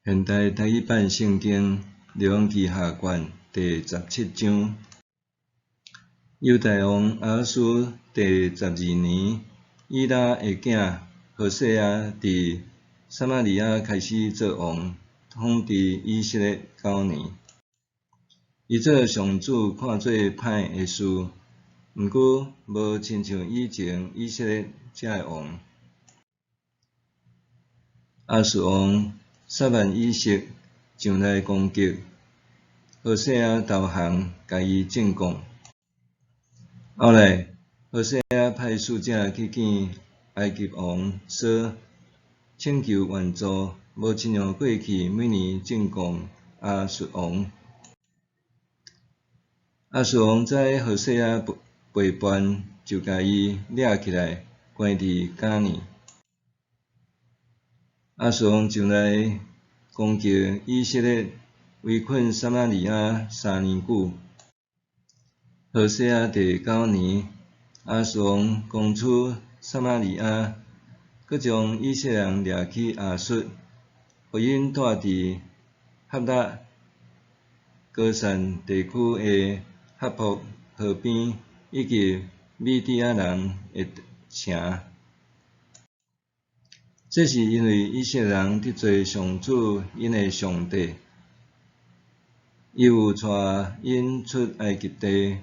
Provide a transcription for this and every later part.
現代台語版聖經列王紀下卷第17章，猶大王亞哈斯第十二年，以拉的囝何細亞佇撒瑪利亞開始做王，統治以色列9年。伊做上主看做歹的事，毋過無親像以前以色列遮的王。亞述王撒縵以色上來攻擊，何細亞投降，共伊進貢。後來，何細亞派使者去見埃及王瑣，請求援助，無親像過去每年進貢亞述王。亞述王知何細亞背叛，就共伊掠起來，關佇監裡。亞述王上來攻擊以色列，圍困撒瑪利亞3年久。何細亞第九年，亞述王攻取撒瑪利亞，閣將以色列人掠去亞述，予𪜶住佇哈拉、歌散地區的哈博河邊，以及米底亞人的城。這是因為以色列人得罪上主𪜶的上帝，伊有帶𪜶出埃及地，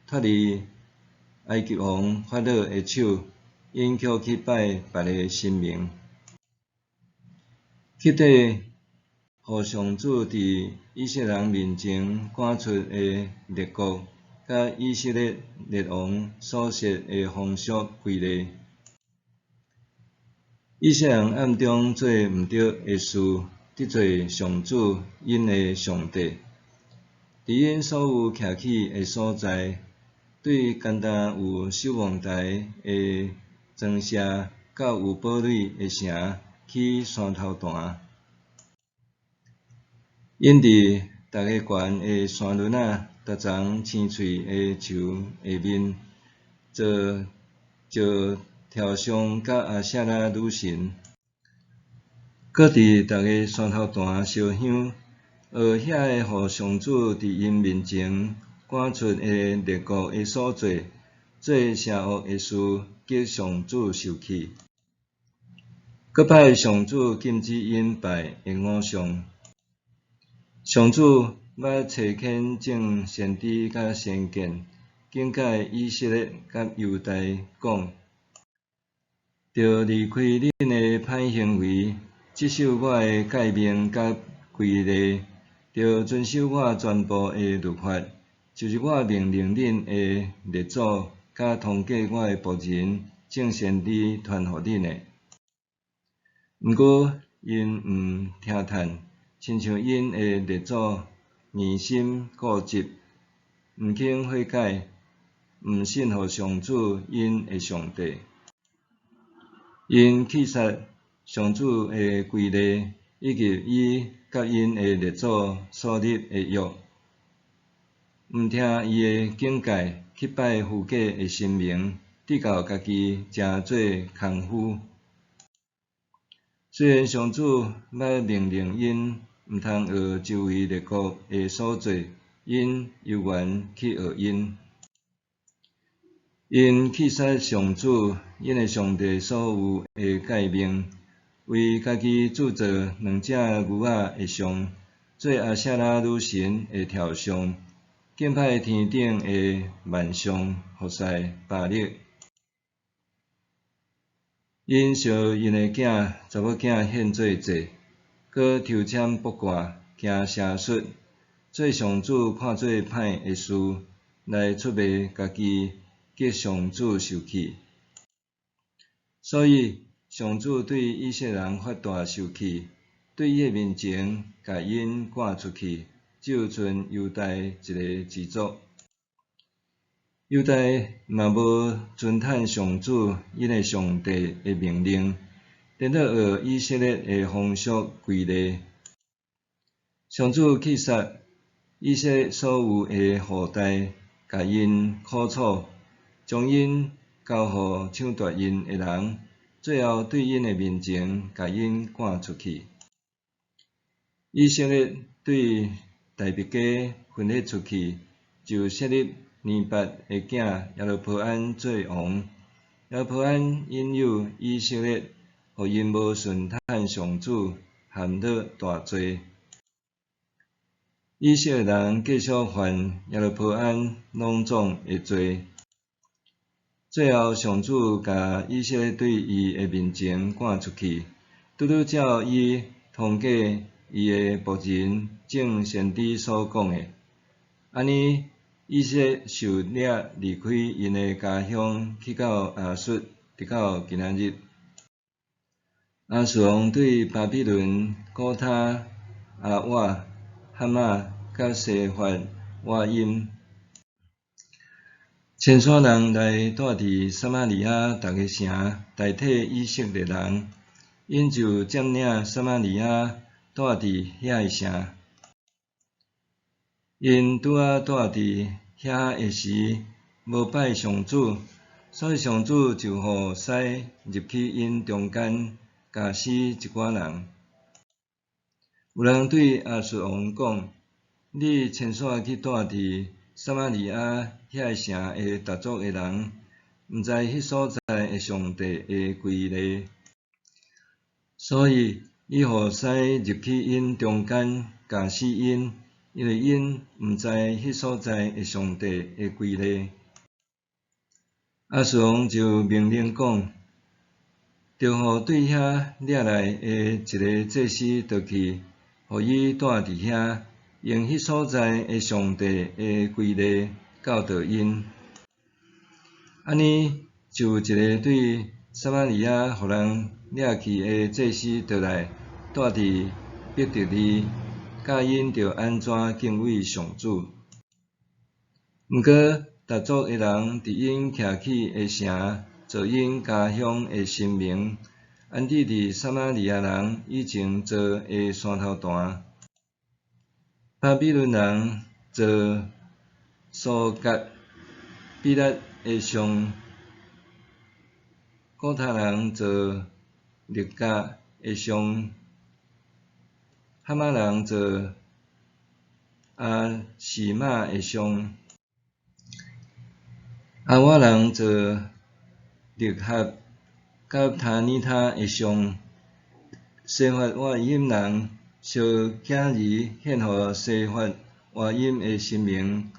脫離埃及王法老的手，𪜶卻去拜別个神明，去底予上主佇以色列人面前趕出的列國，佮以色列列王所設的風俗規例。以色列人暗中做毋著的事，得罪上主𪜶的上帝。佇𪜶所有徛起的所在，對干焦有守望台的莊舍到有堡壘的城起山頭壇。𪜶佇逐个懸的山崙仔、逐叢青翠的樹下面，做石雕像佮亞舍拉女神，閣佇逐个山頭壇燒香，學遐个予上主佇𪜶面前趕出的列國的所做，做邪惡的事，激上主受氣。閣擺上主禁止𪜶拜的偶像。上主捌差遣眾先知佮先見，警戒以色列佮猶大，講：著離開恁的歹行為，執守我的誡命佮規例，著遵守我全部的律法，就是我命令恁的列祖，佮通過我的僕人眾先知傳予恁的。毋過，𪜶毋聽趁，親像𪜶的列祖硬心固執，毋肯悔改，毋信服上主𪜶的上帝。𪜶棄殺上主的規例，以及伊佮𪜶的列祖所立的約，毋聽伊的警戒，去拜虛假的神明，直到家己成做空虛。雖然上主捌命令𪜶毋通學周圍列國的所做，𪜶猶原去學𪜶。𪜶棄殺上主𪜶的上帝所有的誡命，為家己鑄造兩隻牛仔的像，做亞舍拉女神的雕像，敬拜天頂的萬象，服侍巴力。𪜶燒𪜶的囝、查某囝獻做祭，閣抽籤卜卦，行邪術，做上主看做歹的事，來出賣家己，激上主受氣。所以，上主對以色列人發大受氣，對伊的面前共𪜶趕出去，只有賰猶大一个支族。猶大嘛無遵趁上主𪜶的上帝的命令，顛倒學以色列的風俗規例。上主棄殺以色列所有的後代，共𪜶苦楚，將𪜶交予搶奪𪜶的人，最後對𪜶的面前共𪜶趕出去。以色列對大伯家分裂出去，就設立尼八的囝耶羅波安做王。耶羅波安引誘以色列，予𪜶無順趁上主，陷落大罪。以色列人繼續犯耶羅波安攏總的罪。最後，上主共以色列對伊的面前趕出去，拄拄照伊通過伊的僕人眾先知所講的。按呢，以色列受掠離開𪜶的家鄉，去到亞述，直到今仔日。亞述王對巴比倫、古他、亞瓦、哈馬佮西法瓦音遷徙人來蹛佇撒瑪利亞逐个城，代替以色列人，𪜶就佔領撒瑪利亞，蹛佇遐个城。𪜶拄仔蹛佇遐的時，無拜上主，所以上主就予獅入去𪜶中間，咬死一寡人。有人對亞述王講：你遷徙去蹛佇撒瑪利亞遐个城的逐族的人，毋知彼所在的上帝的規例，所以伊予獅入去𪜶中間，咬死𪜶，因為𪜶毋知彼所在的上帝的規例。亞述王就命令講：著予對遐掠來的一个祭司倒去，予伊蹛佇遐，用彼所在的上帝的規例教導𪜶。按呢，就有一个對撒瑪利亞予人掠去的祭司倒來，蹛佇伯特利，教𪜶著按怎敬畏上主。毋過，逐族的人佇𪜶徛起的城，做𪜶家鄉的神明，安置佇撒瑪利亞人以前造的山頭壇。巴比倫人做蘇格比勒的像，古他人做勒甲的像，哈馬人做亞示瑪的像，亞瓦人做勒合佮他尼他的像，西法瓦音人燒囝兒獻予西法瓦音的神明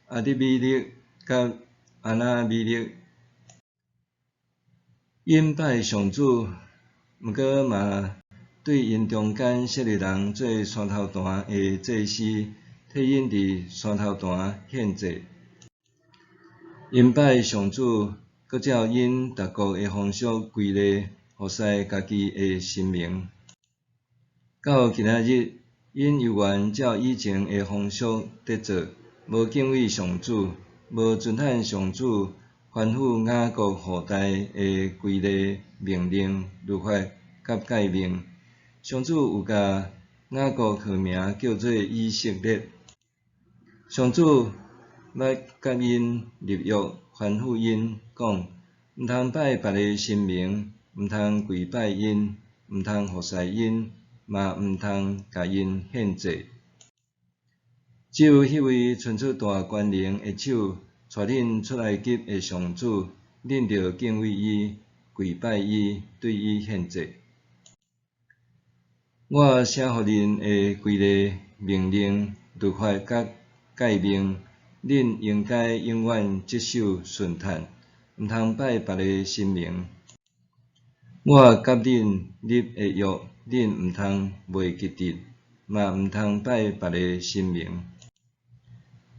阿得米勒佮阿拿米勒。𪜶拜上主，毋過嘛對𪜶中間設立人做山頭壇的祭司，替𪜶佇山頭壇獻祭。𪜶拜上主，閣照𪜶逐國的風俗規例服侍家己的神明。到今仔日，𪜶猶原照以前的風俗佇做，無敬畏上主，無遵行上主吩咐雅各後代的規例、命令、律法佮誡命。上主有共雅各號名叫做以色列。上主捌佮𪜶立約，吩咐𪜶講：毋通拜別个神明，毋通跪拜𪜶，毋通服侍𪜶，嘛毋通共𪜶獻祭。只有彼位伸出大權能的手，帶恁出埃及的上主，恁著敬畏伊，跪拜伊，對伊獻祭。我寫予恁的規例、命令、律法佮誡命，恁應該永遠執守順趁，毋通拜別个神明。我佮恁立的約，恁毋通袂記得，嘛毋通拜別个神明。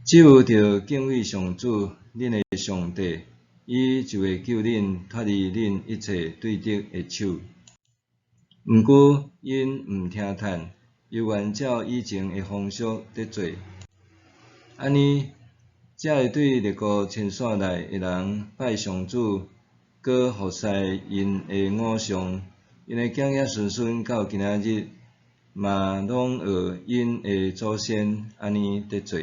只有著敬畏上主，恁的上帝，伊就會救恁脫離恁一切對敵的手。毋過，𪜶毋聽趁，猶原照以前的風俗佇做。按呢，才會對列國遷徙來的人拜上主，閣服侍𪜶的偶像，𪜶的囝仔孫孫到今仔日，嘛攏學𪜶的祖先按呢佇做。